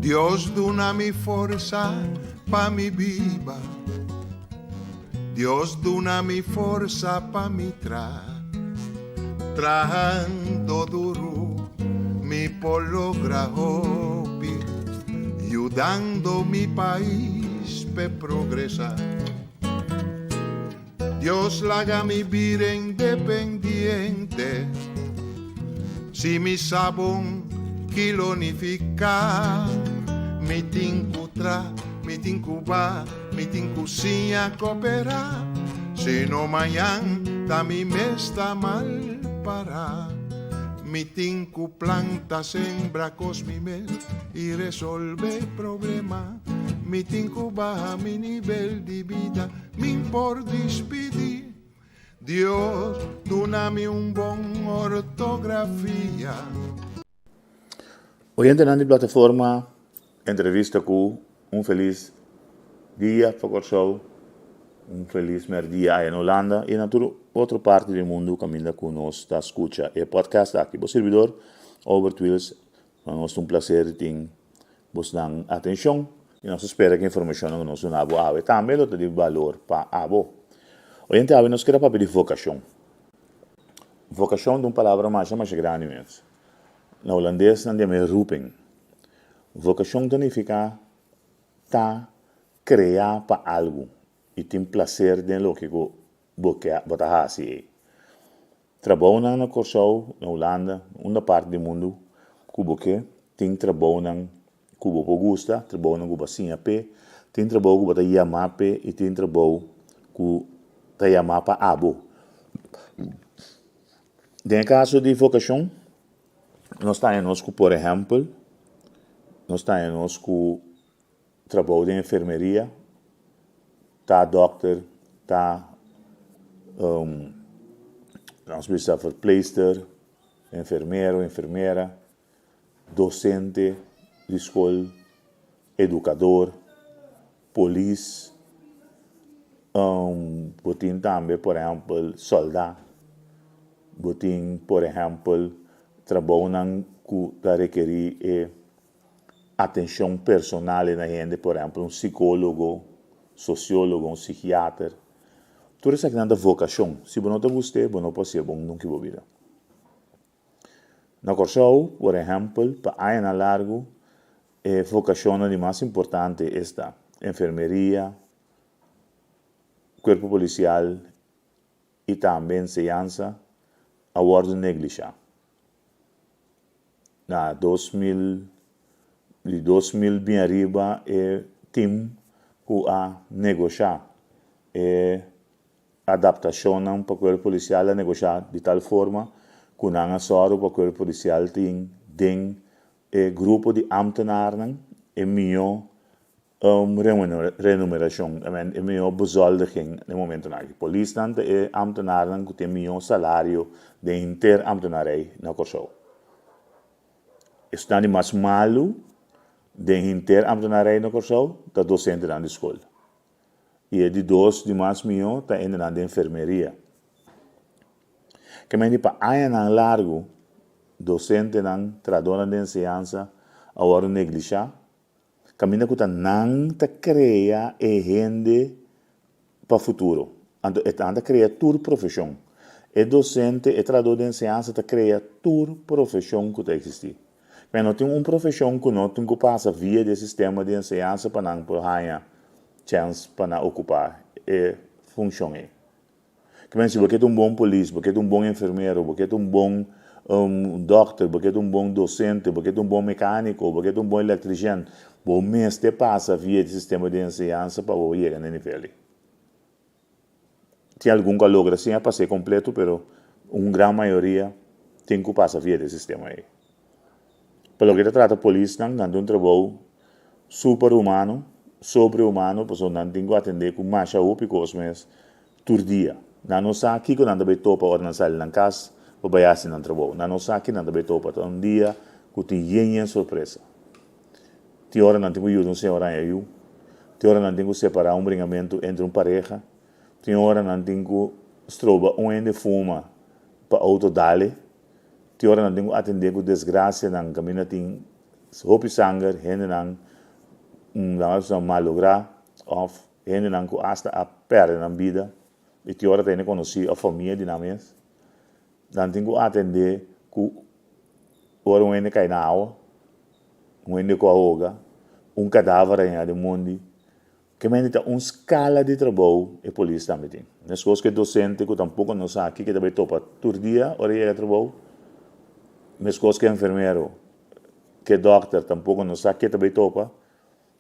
Dios duna mi forsa pa mi biba. Dios duna mi forsa pa mi traha. Trahando duru mi por logra hopi, yudando mi pais p'e progresá. Dios laga mi bira independiente, si mi sa bon ki lo nifiká. Mi tin ku tra, mi tin ku ba, mi tin ku siña koperá, sino mañan ta mi mes ta mal pará. Mi tin ku planta, sembra kos mi mes i resolvé problema. Mi tin ku baha mi nivel di bida, min por dispidí. Dios duna mi un bon ortografia. Oyentenan di plataforma Entrevista ku un felis dia pa Kòrsou, un felis mèrdia aya na Hulanda i na tur otro parti di mundu kaminda ku nos ta skucha e podcast aki. Bo sirbidor Albert Wiels, pa nos ta un plaser di tin Bosnan atencion y nos ta spera cu informacionnan cu nos duna bo awe tambe lo ta di balor pa abo. Oyente awe nos keda papia di vocacion. Vocacion ta un palabra masha masha grandi mes. Na Holandes nan yama e roeping. Vocacion ta nifica ta crea pa algu y tin placer den loke cu bo ke bo ta haci ey. Trabounan na Kòrsou, na Hulanda, unda parti di mundu ku bo ke, tin trabounan ku bo por gusta, trabounan ku bo a siña p'e, tin trabou ku bo ta yamá p'e i tin trabou ku ta yamá pa abo. Den e kaso di vokashon, nos ta haña nos ku por ehèmpel, nos ta haña nos ku Trabou den enfermeria, ta dokter, ta nos bisa verpleegster, enfermero, enfermera, docente di skol, educador, polis, bo tin tambe por ehempel solda, bo tin por ehempel trabounan ku ta rekeri e atencion personal na hende, por ehempel un psicologo, sociologo, un psichiater. Tur esakinan ta vocacion. Si bo no ta gust'é, bo no por hacié bon nunca bo bida. Na Kòrsou, por ehempel, pa añanan largu, e vocacionnan di mas importante esta enfermeria, cuerpo policial i tambe enseñansa a wòrdu neglishá. Na 2000, di 2000 bin ariba e tim ku a negoshá e adaptashonnan pa kuerpo polisial a negoshá di tal forma ku nan a sòru pa kuerpo polisial tin den e grupo di ámtenarnan e mihó Renumerashon, e mihó bezoldiging den momentonan aki. Polisnan ta e ámtenarnan ku tin e mihó salario den henter ámtenarij na Kòrsou. Esnan di mas malu den henter ámtenarij na Kòrsou ta dosentenan di skol. I e di dos di mas mihó ta hendenan den enfermeria. Kementi pa añanan largu dosentenan, trahadónan di enseñansa a wòrdu neglishá. Kaminda ku ta nan ta krea e hende pa futuro. Anto e nan ta krea tur profeshon. E dosente, e trahadó di enseñansa ta krea tur profeshon ku ta eksistí. Pero no tin un profeshon ku no tin ku pasa via di e sistema di enseñansa pa nan por haña chèns pa nan okupá e funshon ei. Ke men si bo ke ta un bon polis, bo ke ta un bon enfermero, bo ke ta un bon dòkter, bo ke ta un bon dosente, bo ke ta un bon mekániko, bo ke ta un bon elektrishèn, bo mester pasa via di sistema di enseñansa pa bo yega na e nivel ei. Tin algun ku a logra sin a pas'é kompleto, pero un gran mayoria tin ku pasa via di e sistema ei. Pa loke ta trata polisnan, nan tin un trabou super humano, sobre humano, pasobra nan tin ku atendé ku masha hopi kos mes tur dia. Nan no sa kiko nan ta bai topa ora nan sali nan kas pa bai hasi nan trabou. Nan no sa ki nan ta bai topa. Ta un dia ku tin yen yen sorpresa. Tin ora nan tin ku yuda un señora haña yu. Tin ora nan tin ku separá un bringamentu entre un pareha. Tin ora nan tin ku stroba un hende fuma pa outo dale. Tin ora nan tin ku atendé ku desgrasianan kaminda tin. Hopi sanger, hendenan laga malográ òf hendenan ku asta a pèrdè nan bida i tin ora ta hende konosí òf famia di nan mes. Nan tin ku atendé ku ora un hende kai na awa, un hende ku a hoga, un kadaver a haña den mondi. Kemente ta un skala di trabou e polis tambe tin. Meskos ku e dosente ku tampoko no sa kiko e ta bai topa tur dia ora e yega trabou, meskos ku e enfermero, ku e dòkter tampoko no sa ke ta bai topa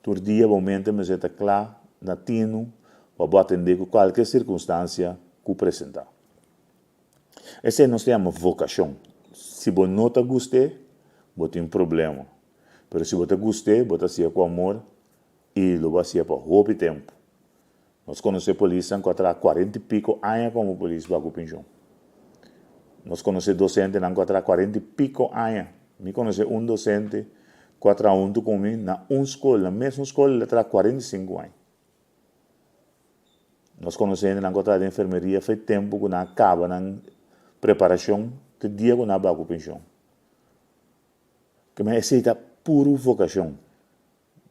tur dia, bo mente mester ta kla na tinu pa bo atendé ku kualke sirkunstansia ku presentá. Esei nos ta yama vokashon. Si bo no ta gust'é, bo tin problema. Pero si bo ta gust'é, bo ta hasié ku amor i lo bo hasié pa hopi tempu. Nos konosé polisnan ku a traha kuarenta i piko aña komo polis baku penshon. Nos konosé dosentenan ku a traha kuarenta i piko aña. Mi konosé un dosente ku a traha huntu ku mi na un skol, na mesun skol el a traha 45 aña. Nos konosé hendenan ku a traha den enfermeria for e tempu ku nan a kaba nan preparashon te dia ku nan a baku penshon. Kimen esei ta puru vokashon.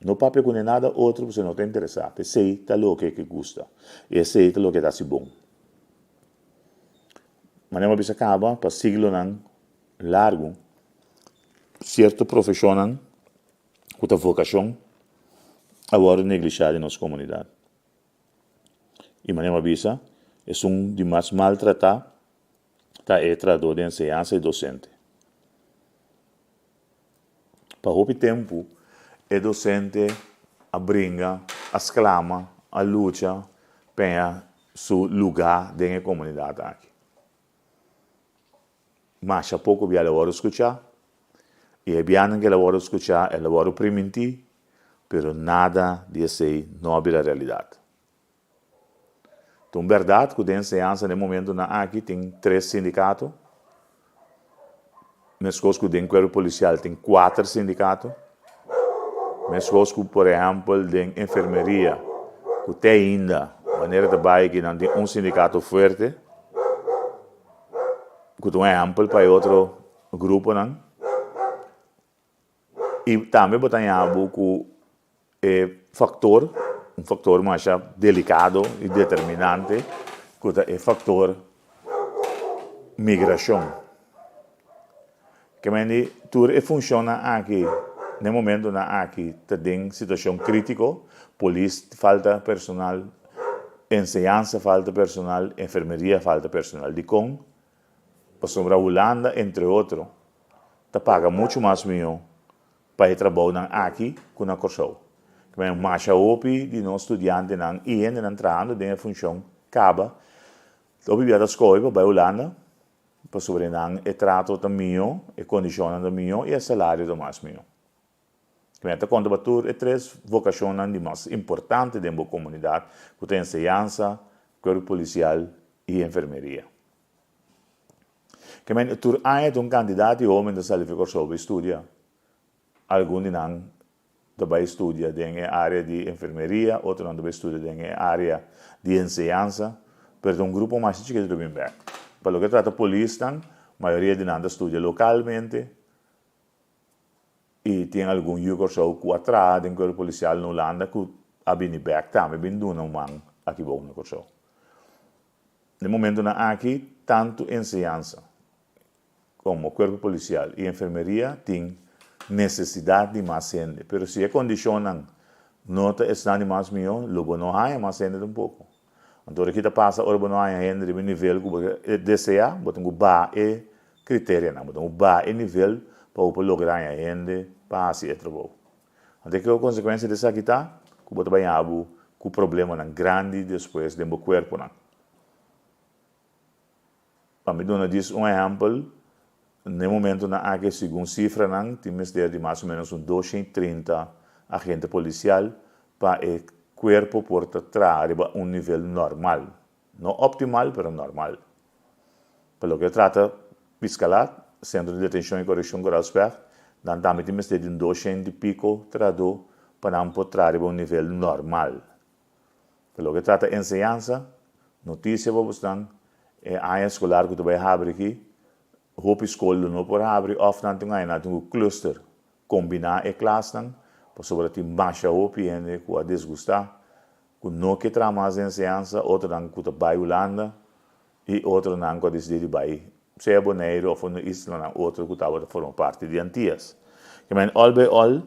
No papia ku nada otro pasobra no ta interesá. P'esei ta loke ke gusta i esei ta loke ta hasi bon. Manera mi a bisa kaba, pa siglonan largu sierto profeshonnan ku ta vokashon a wòrdu neglishá den nos komunidat. I manera mi a bisa, esun di mas maltratá ta e trahadó di enseñansa i dosente. Pa hopi tempu e dosente a bringa, a sklama, a lucha peña su lugá den e komunidat aki. Masha poko bia el a wòrdu skuchá i e bianan ku el a wòrdu skuchá el a wòrdu primintí, pero nada di esei no a bira realidat. Ta un bèrdat ku den enseñansa den momentunan aki tin tres sindikato, meskos ku den kuerpo polisial tin kuater sindikato, meskos ku por ehèmpel den enfermeria ku te ainda manera ta bai aki nan tin un sindikato fuerte ku ta un ehèmpel pa e otro gruponan. I tambe bo ta haña bo ku e faktor, un faktor masha delikado i determinante, ku ta e faktor migrashon. Ke men di tur e funshonnan aki na e momentunan aki ta den situashon kritiko, polis falta personal, enseñansa falta personal, enfermeria falta personal. Dikon? Pasobra Hulanda, entre otro, ta paga muchu mas mihó pa e trabounan aki ku na Kòrsou. Kimen masha hopi di nos studiantenan i hendenan trahando den e funshon kaba ta hopi bia ta skohe pa bai Hulanda pasobra nan e trato ta mihó, e kondishonnan ta mihó i e salario ta mas mihó. Kimen ta konta pa tur e tres vokashonnan di mas importante den bo komunidat ku ta enseñansa, kuerpo polisial i enfermeria. Ke men tur aña ta un kantidat di hoben ta sali fi Kòrsou bai studia. Algun di nan ta bai studia den e área di enfermeria, otronan ta bai studia den e área di enseñansa, pero ta un grupo masha chikitu ta bin bèk. Pa loke trata polisnan, mayoria di nan ta studia lokalmente i tin algun yu Kòrsou ku a traha den kuerpo polisial na Hulanda ku a bini bèk tambe bin duna un man aki bou na Kòrsou. Na e momentonan aki tantu enseñansa komo kuerpo polisial i enfermeria tin nesesidat di mas hende. Pero si e kondishonnan no ta esnan di mas mihó, lo bo no haña mas hende tampoko. Anto ora ki ta pasa ora bo no haña hende riba e nivel ku bo ta deseá, bo tin ku baha e kriterianan, bo tin ku baha e nivel pa bo por logra haña hende pa hasi e trabou. Anto kiko konsekuensia di esaki ta? Ku bo ta baña bo ku problemanan grandi despues den bo kuerponan. Pa mi duna djis un ehèmpel, na e momentunan aki segun sifranan tin mester di mas o ménos un 230 agente polisial pa e kuerpo por ta traha riba un nivel normal. No optimal, pero normal. Pa loke ta trata Piskalat, Sentro di Detenshon i Korekshon Koraalspecht, nan tambe tin mester di un 200 i piko trahadó pa nan por traha riba un nivel normal. Pa loke ta trata enseñansa, notisia pa bosnan, e aña eskolar ku ta bai habri aki, hopi skol lo no por habri òf nan tin un aña nan tin ku cluster. kombiná e klasnan, pasobra tin masha hopi hende ku a disgustá, ku no ke traha mas den enseñansa, otronan ku ta bai Hulanda i otronan ku a disidí di bai sea Boneiru òf un islanan otro ku tabata forma parti di Antias. Ke men òl bai òl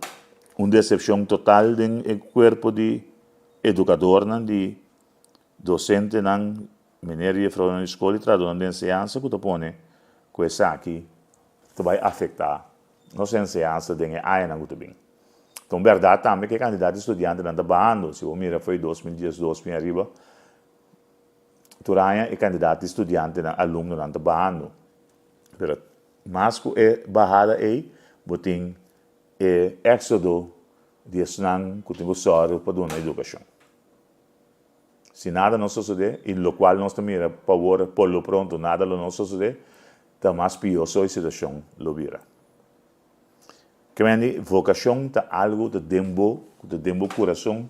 un desepshon total den e kuerpo di edukadornan, di dosentenan, meneer i jefrounan di skol i trahadónan di enseñansa ku ta pone ku esaki ta bai afektá nos enseñansa den e añanan ku ta bin. Ta un bèrdat tambe ku e kantidat di studiantenan ta bahando. Si bo mira fo'i 2012 bin ariba, tur aña e kantidat di studiantenan, alumnonan ta bahando. Pero mas ku e bahada ei, bo tin e éksodo di esnan ku tin ku sòru pa duna edukashon. Si nada no sosodé, i lokual nos ta mira pa awor por lo pronto nada lo no sosodé, ta mas pió so e situashon lo bira. Kemendi, vokashon ta algu ta den bo, ku ta den bo kurason,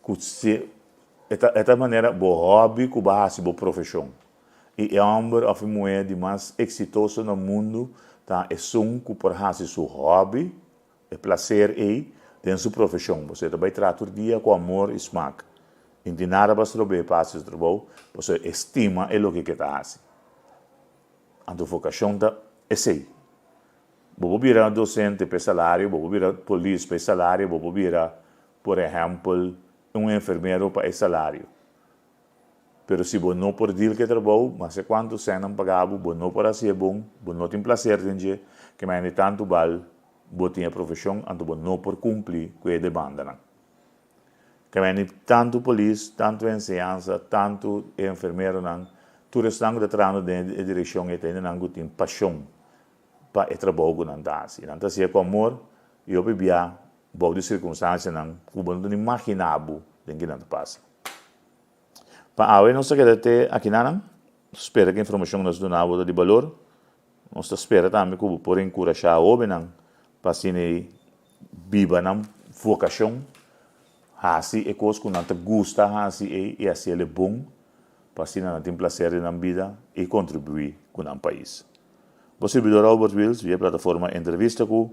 ku si e ta e ta manera bo hòbi ku bo a hasi bo profeshon. I e hòmber òf e muhé di mas eksitoso na mundu ta esun ku por hasi su hòbi, E placer ei den su profesion. Boso e ta bai traha tur dia cu amor y smaak. Y no tin nada pa strob'é pa haci su trabou, pasobra e stima e loke ke ta haci. Anto vocacion ta esey. Bo por bira docente pa e salario, bo por bira polis pa e salario, bo por bira, por ehempel, un enfermero pa e salario. Pero si bo no por deal ku e trabou, maske kuantu sèn nan paga bo, bo no por hasié bon, bo no tin plaser den dje, ke manera di tantu bal bo tin e profeshon, anto bo no por kumpli ku e demandanan. Ke manera di tantu polis, tantu enseñansa, tantu e enfermeronan, tur esnan ku ta trahando den e direkshon ei ta hendenan ku tin pashon pa e trabou ku nan ta hasi. Nan ta hasié ku amor i hopi bia bou di sirkunstansianan ku bo no ta ni maginá bo den ke nan ta pasa. Pa awe nos ta keda te akinanan. Spera ku e informashon ku nos duna bo ta di balor. Nos ta spera tambe ku bo por enkurashá hóbennan pa asina ei biba nan vokashon, hasi e kos ku nan ta gusta hasi ei i hasi el e bon pa asina nan tin plaser den nan bida i kontribuí ku nan pais. Bo sirbidor Albert Wiels via plataforma Entrevista ku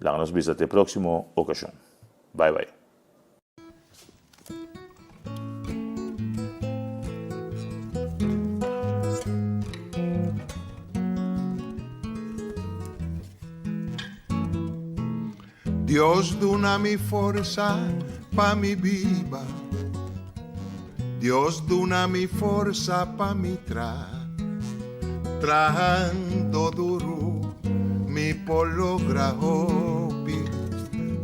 laga nos bisa te próksimo okashon. Bai bai. Dios duna mi forsa pa mi biba Dios duna mi forsa pa mi tra Trahando duru mi por logra hopi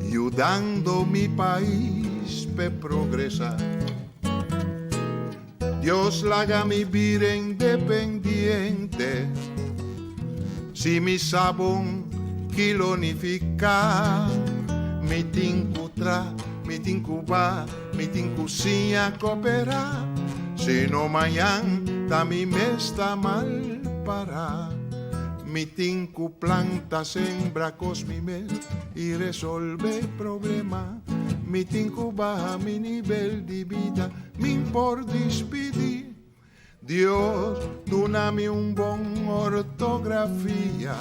Yudando mi pais p'e progresa. Dios laga mi bira independiente Si mi sa bon ki lo nifiká Mi tin ku tra, mi tin ku ba, mi tin ku siña koperá Si no mañan ta mi mes ta mal pará Mi tin ku planta, sembra kos mi mes i resolve problema Mi tin ku baha mi nivel di bida, min por dispidí Dios duna mi un bon ortografia.